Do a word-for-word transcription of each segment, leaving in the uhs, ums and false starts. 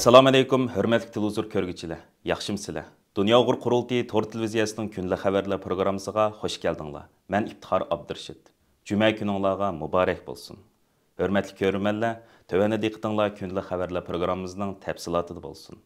ئەسسالامۇئەلەيكۇم، ھۆرمەتلىك تېلېۋىزور كۆرگۈچىلەر، ياخشىمۇسىلەر؟ دۇنيا ئۇيغۇر قۇرۇلتىيى تور تېلېۋىزىيەسىنىڭ كۈندىلىك خەۋەرلەر پروگراممىسىغا خوش كەلدىڭلار. مەن ئىپتىخار ئابدۇرېشىت. جۈمە كۈنۈڭلارغا مۇبارەك بولسۇن. ھۆرمەتلىك كۆرۈرمەنلەر، تۆۋەندە دىققىتىڭلار كۈندىلىك خەۋەرلەر پروگراممىمىزنىڭ تەپسىلاتىدا بولسۇن.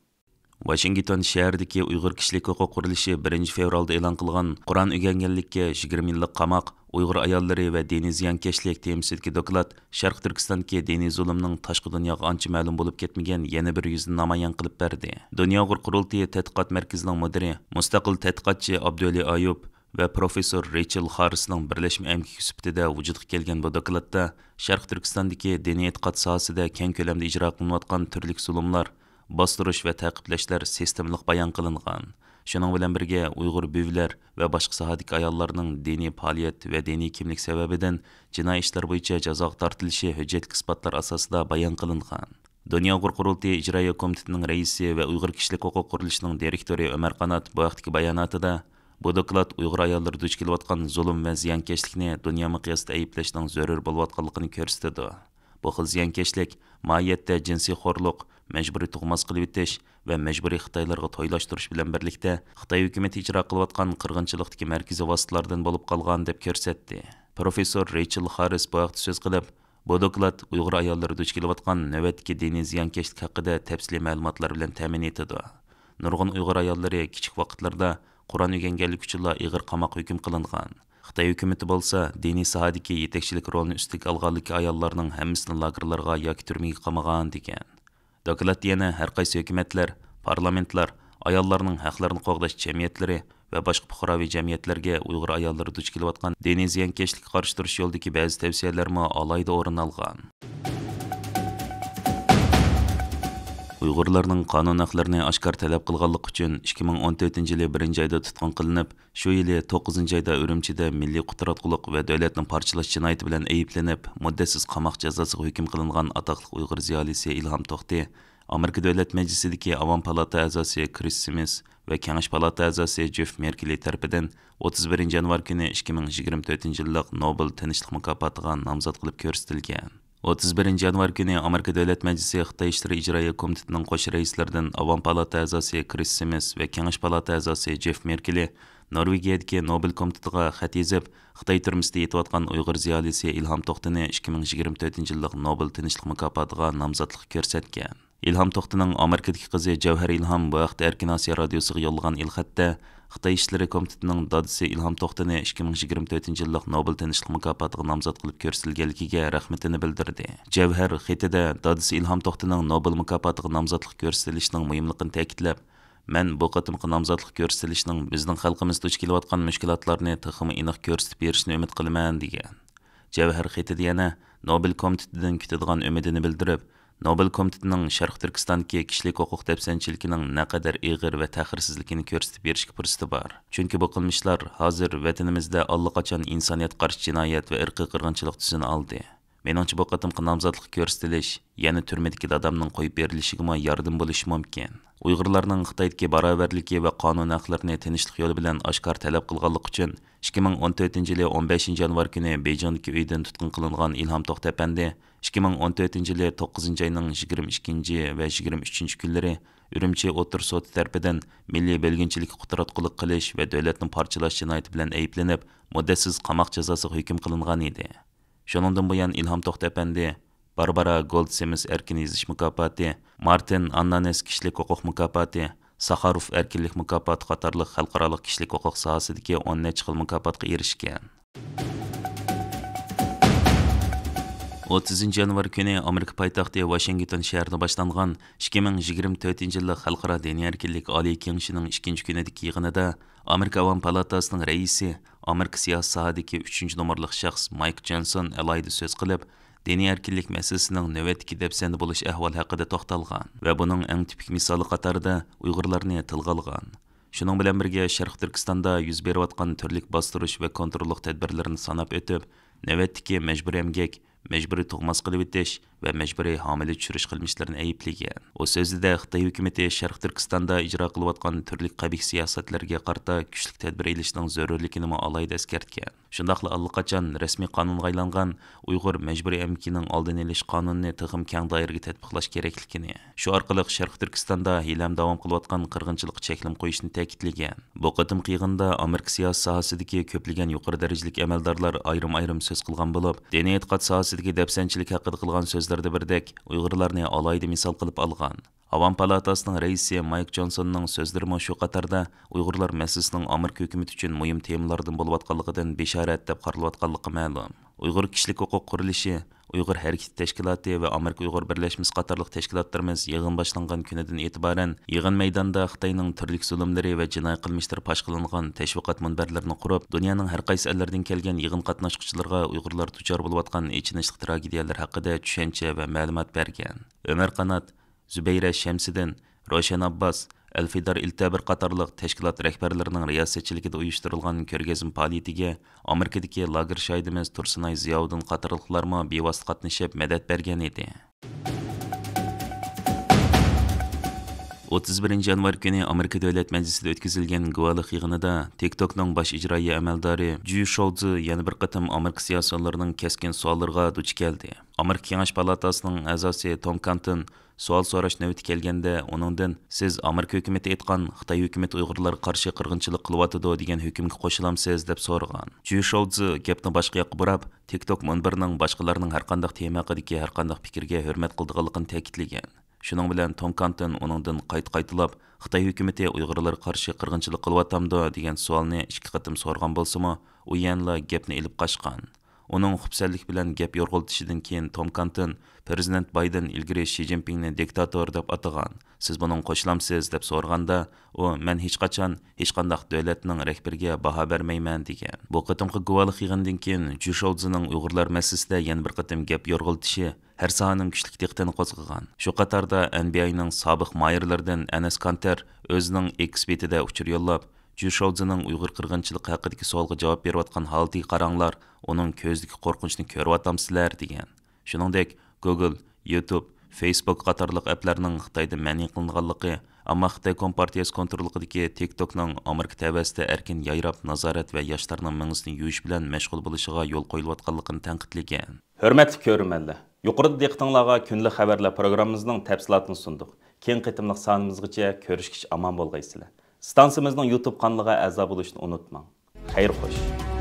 ۋاشىنگتون شەھىرىدىكى ئۇيغۇر كىشىلىك ھوقۇق قۇرۇلۇشى بىرىنچى فېۋرالدا ئېلان قىلغان قۇرئان ئۆگەنگەنلىككە يىگىرمە يىللىق قاماق، ئۇيغۇر ئاياللىرى ۋە دىنىي زىيانكەشلىك تېمىسىدىكى دوكلات شەرقىي تۈركىستاندىكى دىنىي زۇلۇمنىڭ تاشقى دۇنياغا ئانچە مەلۇم بولۇپ كەتمىگەن يەنە بىر يۈزىنى نامايان قىلىپ بەردى. دۇنيا ئۇيغۇر قۇرۇلتىيى تەتقىقات مەركىزىنىڭ مۇدىرى، مۇستەقىل تەتقىقاتچى ئابدۇۋەلى ئايۇپ ۋە پروفېسسور رېيچېل خاررىسنىڭ بىرلەشمە ئەمگىكى سۈپىتىدە ۋۇجۇدقا كەلگەن بۇ دوكلاتتا شەرقىي تۈركىستاندىكى دىنىي ئېتىقاد ساھەسىدە كەڭ كۆلەمدە ئىجرا قىلىنىۋاتقان تۈرلۈك زۇلۇملار، باستۇرۇش ۋە تەقىبلەشلەر سىستېمىلىق بايان قىلىنغان. شۇنىڭ بىلەن بىرگە، ئۇيغۇر بۈۋىلەر ۋە باشقا ساھەدىكى ئاياللارنىڭ دىنىي پائالىيەت ۋە دىنىي كىملىك سەۋەبىدىن جىنايى ئىشلار بويىچە جازاغا تارتىلىشى ھۆججەتلىك ئىسپاتلار ئاساسىدا بايان قىلىنغان. دۇنيا ئۇيغۇر قۇرۇلتىيى ئىجرائىيە كومىتېتىنىڭ رەئىسى ۋە ئۇيغۇر كىشىلىك ھوقۇق قۇرۇلۇشىنىڭ دىرېكتورى ئۆمەر قانات بۇ ھەقتىكى باياناتىدا، بۇ دوكلات ئۇيغۇر ئاياللىرى دۇچ كېلىۋاتقان زۇلۇم ۋە زىيانكەشلىكنى دۇنيا مىقياسىدا ئەيىبلەشنىڭ زۆرۈر بولۇۋاتقانلىقىنى كۆرسىتىدۇ. بۇ خىل زىيانكەشلىك ماھىيەتتە جىنسىي خورلۇق، مەجبۇرىي تۇغماس قىلىۋېتىش ۋە مەجبۇرىي خىتايلارغا تويلاشتۇرۇش بىلەن بىرلىكتە، خىتاي ھۆكۈمىتى ئىجرا قىلىۋاتقان قىرغىنچىلىقتىكى مەركىزىي ۋاسىتىلاردىن بولۇپ قالغان، دەپ كۆرسەتتى. پروفېسسور رېيچېل خاررىس بۇ ھەقتە سۆز قىلىپ، بۇ دوكلات ئۇيغۇر ئاياللىرى دۇچ كېلىۋاتقان نۆۋەتتىكى دىنىي زىيانكەشلىك ھەققىدە تەپسىلىي مەلۇماتلار بىلەن تەمىن ئېتىدۇ. نۇرغۇن ئۇيغۇر ئاياللىرى كىچىك ۋاقىتلىرىدا قۇرئان ئۆگەنگەنلىكى ئۈچۈنلا ئېغىر قاماققا ھۆكۈم قىلىنغان. خىتاي ھۆكۈمىتى بولسا دىنىي ساھەدىكى يېتەكچىلىك رولىنى ئۈستىگە ئالغانلىكى ئاياللارنىڭ ھەممىسىنى لاگېرلارغا ياكى تۈرمىگە قامىغان، دېگەن. دوكلات يەنە ھەر قايسى ھۆكۈمەتلەر، پارلامېنتلار، ئاياللارنىڭ ھەقلىرىنى قوغداش جەمئىيەتلىرى ۋە باشقا پۇقراۋى جەمئىيەتلەرگە ئۇيغۇر ئاياللىرى دۇچ كېلىۋاتقان دىنىي زىيانكەشلىككە قارشى تۇرۇش يولىدىكى بەزى تەۋسىيەلەرمۇ ئالاھىدە ئورۇن ئالغان. ئۇيغۇرلارنىڭ قانۇن ھەقلىرىنى ئاشكارا تەلەپ قىلغانلىقى ئۈچۈن ئىككى مىڭ ئون تۆتىنچى يىلى بىرىنچى ئايدا تۇتقۇن قىلىنىپ، شۇ يىلى توققۇزىنچى ئايدا ئۈرۈمچىدە مىللىي قۇتراتقۇلۇق ۋە دۆلەتنى پارچىلاش جىنايىتى بىلەن ئەيىبلىنىپ، مۇددەتسىز قاماق جازاسىغا ھۆكۈم قىلىنغان ئاتاقلىق ئۇيغۇر زىيالىيسى ئىلھام توختى ئامېرىكا دۆلەت مەجلىسىدىكى ئاۋام پالاتا ئەزاسى كرىس سىمىس ۋە كېڭەش پالاتا ئەزاسى جېف مېركېلى تەرىپىدىن ئوتتۇز بىرىنچى يانۋار كۈنى ئىككى مىڭ يىگىرمە تۆتىنچى يىللىق نوبېل تىنچلىق مۇكاپاتىغا نامزات قىلىپ كۆرسىتىلگەن. ئوتتۇز بىرىنچى يانۋار كۈنى ئامېرىكا دۆلەت مەجلىسى خىتاي ئىشلىرى ئىجرائىيە كومىتېتىنىڭ قوش رەئىسلىرىدىن ئاۋام پالاتا ئەزاسى كرىس سىمىس ۋە كېڭەش پالاتا ئەزاسى جېف مېركېلى نورۋېگىيەدىكى نوبېل كومىتېتىغا خەت يېزىپ، خىتاي تۈرمىسىدە يېتىۋاتقان ئۇيغۇر زىيالىيسى ئىلھام توختىنى ئىككى مىڭ يىگىرمە تۆتىنچى يىللىق نوبېل تىنچلىق مۇكاپاتىغا نامزاتلىققا كۆرسەتكەن. ئىلھام توختىنىڭ ئامېرىكىدىكى قىزى جەۋھەر ئىلھام بۇ ھەقتە ئەركىن ئاسىيا رادىيوسىغا يوللىغان ئېلخەتتە، خىتاي ئىشلىرى كومىتېتىنىڭ دادىسى ئىلھام توختىنى ئىككى مىڭ يىگىرمە تۆتىنچى يىللىق نوبېل تىنچلىق مۇكاپاتىغا نامزات قىلىپ كۆرسىتىلگەنلىكىگە رەھمىتىنى بىلدۈردى. جەۋھەر خېتىدە دادىسى ئىلھام توختىنىڭ نوبېل مۇكاپاتىغا نامزاتلىق كۆرسىتىلىشىنىڭ مۇھىملىقىنى تەكىتلەپ، مەن بۇ قېتىمقى نامزاتلىق كۆرسىتىلىشنىڭ بىزنىڭ خەلقىمىز دۇچ كېلىۋاتقان مۈشكۈلاتلارنى تېخىمۇ ئېنىق كۆرسىتىپ بېرىشىنى ئۈمىد قىلىمەن، دېگەن. جەۋھەر خېتىدە يەنە نوبېل كومىتېتىدىن كۈتىدىغان ئۈمىدىنى بىلدۈرۈپ، نوبېل كومىتېتىنىڭ شەرقىي تۈركىستاندىكى كىشىلىك ھوقۇق دەپسەندىچىلىكىنىڭ نەقەدەر ئېغىر ۋە تەخىرسىزلىكىنى كۆرسىتىپ بېرىشكە پۇرسىتى بار. چۈنكى بۇ قىلمىشلار ھازىر ۋەتىنىمىزدە ئاللىقاچان ئىنسانىيەتكە قارشى جىنايەت ۋە ئىرقىي قىرغىنچىلىق تۈسىنى ئالدى. مېنىڭچە، بۇ قېتىمقى نامزاتلىققا كۆرسىتىلىش يەنە تۈرمىدىكى دادامنىڭ قويۇپ بېرىلىشىگىمۇ ياردىمى بولۇشى مۇمكىن. ئۇيغۇرلارنىڭ خىتايدىكى باراۋەرلىكى ۋە قانۇن ھەقلىرىنى تىنچلىق يولى بىلەن ئاشكارا تەلەپ قىلغانلىقى ئۈچۈن، ئىككى مىڭ ئون تۆتىنچى يىلى ئون بەشىنچى يانۋار كۈنى بېيجىڭدىكى ئۆيىدىن تۇتقۇن قىلىنغان ئىلھام توختى ئەپەندى ئىككى مىڭ ئون تۆتىنچى يىلى توققۇزىنچى ئاينىڭ يىگىرمە ئىككىنچى ۋە يىگىرمە ئۈچىنچى كۈنلىرى ئۈرۈمچى ئوتتۇرا سوتى تەرىپىدىن مىللىي بۆلگۈنچىلىككە قۇتراتقۇلۇق قىلىش ۋە دۆلەتنى پارچىلاش جىنايىتى بىلەن ئەيىبلىنىپ، مۇددەتسىز قاماق جازاسىغا ھۆكۈم قىلىنغان ئىدى. شۇنىڭدىن بۇيان ئىلھام توختى ئەپەندى باربارا گولدسىمىس ئەركىن يېزىش مۇكاپاتى، مارتىن ئاننانېس كىشىلىك ھوقۇق مۇكاپاتى، ساخاروف ئەركىنلىك مۇكاپاتى قاتارلىق خەلقئارالىق كىشىلىك ھوقۇق ساھەسىدىكى ئون نەچچە خىل مۇكاپاتقا ئېرىشكەن. ئوتتۇزىنچى يانۋار كۈنى ئامېرىكا پايتەختى ۋاشىنگتون شەھىرىدە باشلانغان ئىككى مىڭ يىگىرمە تۆتىنچى يىللىق خەلقئارا دىنىي ئەركىنلىك ئالىي كېڭىشىنىڭ ئىككىنچى كۈنىدىكى يىغىنىدا ئامېرىكا ئاۋام پالاتاسىنىڭ رەئىسى، ئامېرىكا سىياسىي ساھەدىكى ئۈچىنچى نومۇرلۇق شەخس مايك جونسون ئالاھىدە سۆز قىلىپ، دىنىي ئەركىنلىك مەسىلىسىنىڭ نۆۋەتتىكى دەپسەندە بولۇش ئەھۋالى ھەققىدە توختالغان ۋە بۇنىڭ ئەڭ تىپىك مىسالى قاتارىدا ئۇيغۇرلارنى تىلغا ئالغان. شۇنىڭ بىلەن بىرگە، شەرقىي تۈركىستاندا يۈز بېرىۋاتقان تۈرلۈك باستۇرۇش ۋە كونتروللۇق تەدبىرلىرىنى ساناپ ئۆتۈپ، نۆۋەتتىكى مەجبۇرىي ئەمگەك، مەجبۇرىي تۇغماس قىلىۋېتىش، ۋە مەجبۇرىي ھامىلە چۈشۈرۈش قىلمىشلىرىنى ئەيىبلىگەن. ئۇ سۆزىدە خىتاي ھۆكۈمىتى شەرقىي تۈركىستاندا ئىجرا قىلىۋاتقان تۈرلۈك قەبىھ سىياسەتلەرگە قارىتا كۈچلۈك تەدبىر ئېلىشنىڭ زۆرۈرلۈكىنىمۇ ئالاھىدە ئەسكەرتكەن. شۇنداقلا ئاللىقاچان رەسمىي قانۇنغا ئايلانغان ئۇيغۇر مەجبۇرىي ئەمگىكىنىڭ ئالدىنى ئېلىش قانۇنىنى تېخىمۇ كەڭ دائىرىگە تەتبىقلاش كېرەكلىكىنى، شۇ ئارقىلىق شەرقىي تۈركىستاندا ھېلىھەم داۋام قىلىۋاتقان قىرغىنچىلىققا چەكلىمە قويۇشنى تەكىتلىگەن. بۇ قېتىمقى يىغىندا ئامېرىكا سىياسىي ساھەسىدىكى كۆپلىگەن يۇقىرى دەرىجىلىك ئەمەلدارلار ئايرىم-ئايرىم سۆز قىلغان بولۇپ، دىنىي ئېتىقاد ساھەسىدىكى دەپسەندىچىلىك ھەققىدە قىلغان سۆزلىرىدە بىردەك ئۇيغۇرلارنى ئالاھىدە مىسال قىلىپ ئالغان. ئاۋام پالاتاسىنىڭ رەئىسى مايك جونسوننىڭ سۆزلىرىمۇ شۇ قاتاردا ئۇيغۇرلار مەسىلىسىنىڭ ئامېرىكا ھۆكۈمىتى ئۈچۈن مۇھىم تېمىلاردىن بولۇۋاتقانلىقىدىن بېشارەت دەپ قارىلىۋاتقانلىقى مەلۇم. ئۇيغۇر كىشىلىك ھوقۇق قۇرۇلۇشى، ئۇيغۇر ھەرىكىتى تەشكىلاتى ۋە ئامېرىكا ئۇيغۇر بىرلەشمىسى قاتارلىق تەشكىلاتلىرىمىز يىغىن باشلانغان كۈنىدىن ئېتىبارەن يىغىن مەيدانىدا خىتاينىڭ تۈرلۈك زۇلۇملىرى ۋە جىنايى قىلمىشلىرى پاش قىلىنغان تەشۋىقات مۇنبەرلىرىنى قۇرۇپ، دۇنيانىڭ ھەر قايسى ئەللىرىدىن كەلگەن يىغىن قاتناشقۇچىلىرىغا ئۇيغۇرلار دۇچار بولۇۋاتقان ئېچىنىشلىق تراگېدىيەلەر ھەققىدە چۈشەنچە ۋە مەلۇمات بەرگەن. ئۆمەر قانات، زۇبەيرە شەمسىدىن، روشەن ئابباس، ئەلفىدار ئىلتەبىر قاتارلىق تەشكىلات رەھبەرلىرىنىڭ رىياسەتچىلىكىدە ئۇيۇشتۇرۇلغان كۆرگەزمە پائالىيىتىگە ئامېرىكىدىكى لاگېر شاھىدىمىز تۇرسۇنئاي زىياۋۇدۇن قاتارلىقلارمۇ بىۋاسىتە قاتنىشىپ مەدەت بەرگەن ئىدى. ئوتتۇز بىرىنچى يانۋار كۈنى ئامېرىكا دۆلەت مەجلىسىدە ئۆتكۈزۈلگەن گۇۋاھلىق يىغىنىدا تىك توكنىڭ باش ئىجرائىيە ئەمەلدارى جۈ شوۋزى يەنە بىر قېتىم ئامېرىكا سىياسىيونلىرىنىڭ كەسكىن سوئاللىرىغا دۇچ كەلدى. ئامېرىكا كېڭەش پالاتاسىنىڭ ئەزاسى توم كانتون سوئال سوراش نۆۋىتى كەلگەندە، ئۇنىڭدىن، «سىز ئامېرىكا ھۆكۈمىتى ئېيتقان خىتاي ھۆكۈمىتى ئۇيغۇرلارغا قارشى قىرغىنچىلىق قىلىۋاتىدۇ دېگەن ھۆكۈمگە قوشۇلامسىز؟» دەپ سورىغان. جۈ شوۋزى گەپنى باشقا ياققا بۇراپ، تىك توك مۇنبىرىنىڭ باشقىلارنىڭ ھەرقانداق تېما ھەققىدىكى ھەرقانداق پىكىرگە ھۆرمەت قىلىدىغانلىقىنى تەكىتلىگەن. شۇنىڭ بىلەن توم كانتون ئۇنىڭدىن قايتا-قايتىلاپ، «خىتاي ھۆكۈمىتى ئۇيغۇرلارغا قارشى قىرغىنچىلىق قىلىۋاتامدۇ؟» دېگەن سوئالنى ئىككى قېتىم سورىغان بولسىمۇ، ئۇ يەنىلا گەپنى ئېلىپ قاچقان. ئۇنىڭ خۇپسەنلىك بىلەن گەپ يورغىلىتىشىدىن كېيىن توم كانتون پىرېزىدېنت بايدېن ئىلگىرى شى جىنپىڭنى دىكتاتور دەپ ئاتىغان. «سىز بۇنىڭغا قوشۇلامسىز؟» دەپ سورىغاندا، ئۇ، «مەن ھېچقاچان ھېچقانداق دۆلەتنىڭ رەھبىرىگە باھا بەرمەيمەن» دېگەن. بۇ قېتىمقى گۇۋاھلىق يىغىنىدىن كېيىن جۇ شوۋزىنىڭ ئۇيغۇرلار مەسىلىسىدە يەنە بىر قېتىم گەپ يورغىلىتىشى ھەر ساھەنىڭ كۈچلۈك دىققىتىنى قوزغىغان. شۇ قاتاردا ئەن بى ئاينىڭ سابىق ماھىرلىرىدىن ئەنەس كانتېر ئۆزىنىڭ ئېكس بېتىدە ئۇچۇر يوللاپ، جۇ شوۋزىنىڭ ئۇيغۇر قىرغىنچىلىقى ھەققىدىكى سوئالغا جاۋاب بېرىۋاتقان ھالىتىگە قاراڭلار، ئۇنىڭ كۆزىدىكى قورقۇنچنى كۆرۈۋاتامسىلەر؟ دېگەن. شۇنىڭدەك گوگل، يۇتۇب، فېيسبوك قاتارلىق ئەپلەرنىڭ خىتايدا مەنئى قىلىنغانلىقى، ئەمما خىتاي كومپارتىيەسى كونتروللۇقىدىكى تىك توكنىڭ ئامېرىكا تەۋەسىدە ئەركىن يايراپ، نازارەت ۋە ياشلارنىڭ مېڭىسىنى يۇيۇش بىلەن مەشغۇل بولۇشىغا يول قويۇلۇۋاتقانلىقىنى تەنقىدلىگەن. ھۆرمەتلىك كۆرۈرمەنلەر، يۇقىرىدا دىققىتىڭلارغا كۈندىلىك خەۋەرلەر پروگراممىمىزنىڭ تەپسىلاتىنى سۇندۇق. كېيىنكى قېتىملىق سانىمىزغىچە كۆرۈشكىچە ئامان بولغايسىلەر. ئىستانسىمىزنىڭ يۇتۇب قانىلىغا ئەزا بولۇشنى ئۇنتۇماڭ. خەير خوش.